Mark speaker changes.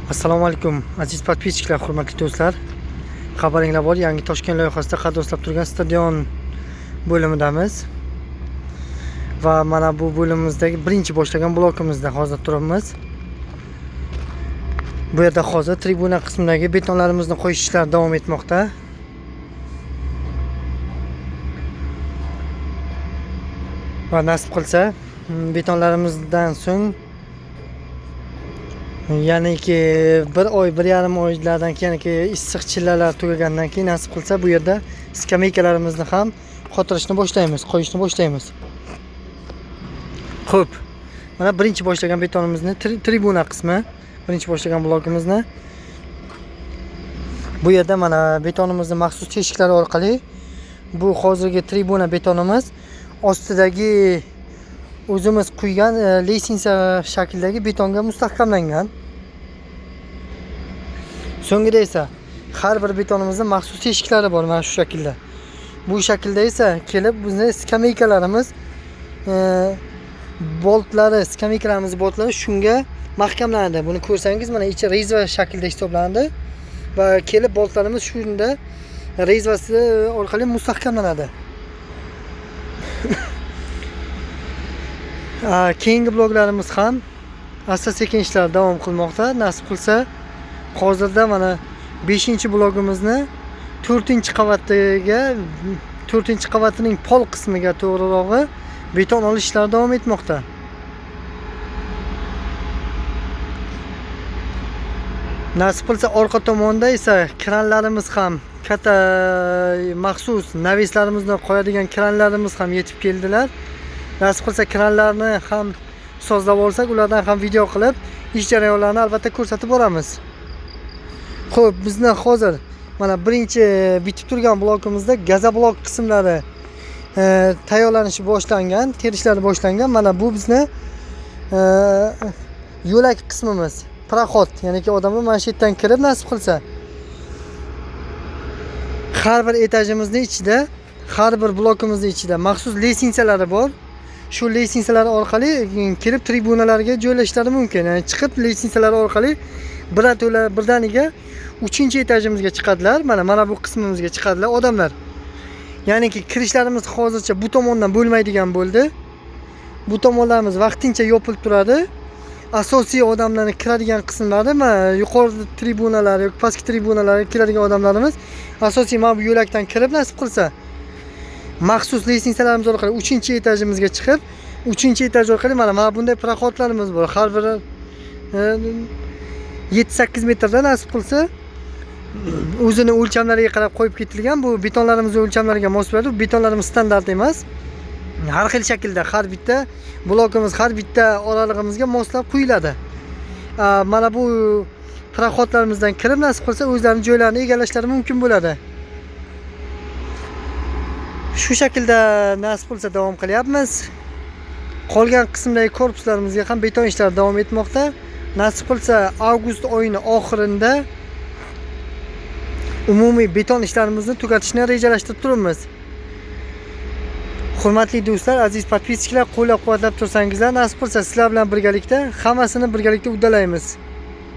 Speaker 1: Assalomu alaykum aziz подписчик lar, hurmatli do'stlar. Xabaringlar bor, yangi Toshkent loyihasida qad rostlab turgan stadion bo'limidamiz. Va mana bu bo'limimizdagi birinchi boshlagan blokimizda hozir turibmiz. Bu yerda hozir tribuna qismidagi betonlarimizni qo'yish ishlari davom etmoqda. Va nasib qilsa, betonlarimizdan so'ng ya'niki bir oy, 1,5 oylardan keyin, ya'niki issiq chillalar tugagandan keyin nasib qilsa bu yerda skameykalarimizni ham qotirishni boshlaymiz, qo'yishni boshlaymiz. Xo'p, mana birinchi boshlagan betonimizni tribuna qismi, birinchi boshlagan blokimizni. Bu yerda mana betonimizni maxsus teshiklari orqali bu hozirgi tribuna betonimiz ostidagi o'zimiz quygan leysinsa shaklidagi betonga mustahkamlangan. So'nggida esa har bir betonimizda maxsus teshiklari bor mana shu shaklda. Bu shaklda esa kelib bizni skameykalarimiz boltlari, skameykalarimiz boltlari shunga mahkamlanadi. Buni ko'rsangiz mana ichi rezva shaklida hisoblanadi va kelib boltlarimiz shunda rezvasi orqali mustahkamlanadi. Keyingi bloklarimiz ham asta-sekin ishlar davom qilmoqda. Nasib qilsa hozirda mana 5-blokimizni 4-qavatiga, 4-qavatining pol qismiga to'g'rirog'i beton olish ishlari davom etmoqda. Nasib qilsa orqa tomonda esa kranlarimiz ham, katta maxsus navislarimizni qo'yadigan kranlarimiz ham yetib keldilar. Nasib qilsa kranlarni ham sozlab olsak, ulardan ham video qilib ish jarayonlarini albatta ko'rsatib boramiz. Xo'p, bizni hozir mana birinchi bitib turgan blokimizda gazoblok qismlari tayyorlanishi boshlangan, terishlari boshlangan. Mana bu bizni yo'lak qismimiz, proxod, ya'niki odamlar mana shu yerdan kirib nasib qilsa har bir etajimizning ichida, har bir blokimizning ichida maxsus leysinsalari bor. Shu leysinsalar orqali kelib tribunalarga joylashishlari mumkin. Ya'ni chiqib leysinsalar orqali birdaniga 3-etajimizga chiqadilar. Mana bu qismimizga chiqadilar odamlar. Ya'niki kirishlarimiz hozircha bu tomondan bo'lmaydigan bo'ldi. Bu tomonlarimiz vaqtincha yopilib turadi. Asosiy odamlarni kiradigan qismlari mana yuqori tribunalar yoki pastki tribunalarga kiradigan odamlarimiz asosiy mana bu yo'lakdan kirib nasib qilsa maxsus leysinsalarimiz orqali 3-etajimizga chiqib, 3-etaj orqali mana bunday proxodlarimiz bor. Har biri 7-8 metrda nasib qilsa o'zini o'lchamlariga qarab qo'yib ketilgan. Bu betonlarimiz o'lchamlariga mos bo'ladi. Bu betonlarimiz standart emas. Har xil shaklda har bitta blokimiz, har bitta oralig'imizga moslab qo'yiladi. Mana bu proxodlarimizdan kirib nasib qilsa o'zlarining joylarini egallashlari mumkin bo'ladi. Shu shaklda nasib qilsa davom qilyapmiz. Qolgan qismdagi korpuslarimizga ham beton ishlari davom etmoqda. Nasib qilsa avgust oyining oxirida umumiy beton ishlarimizni tugatishni rejalashtirib turibmiz. Hurmatli do'stlar, aziz podписчик lar, qo'llab-quvvatlab tursangizlar, nasib qilsa sizlar bilan birgalikda hammasini birgalikda uddalaymiz.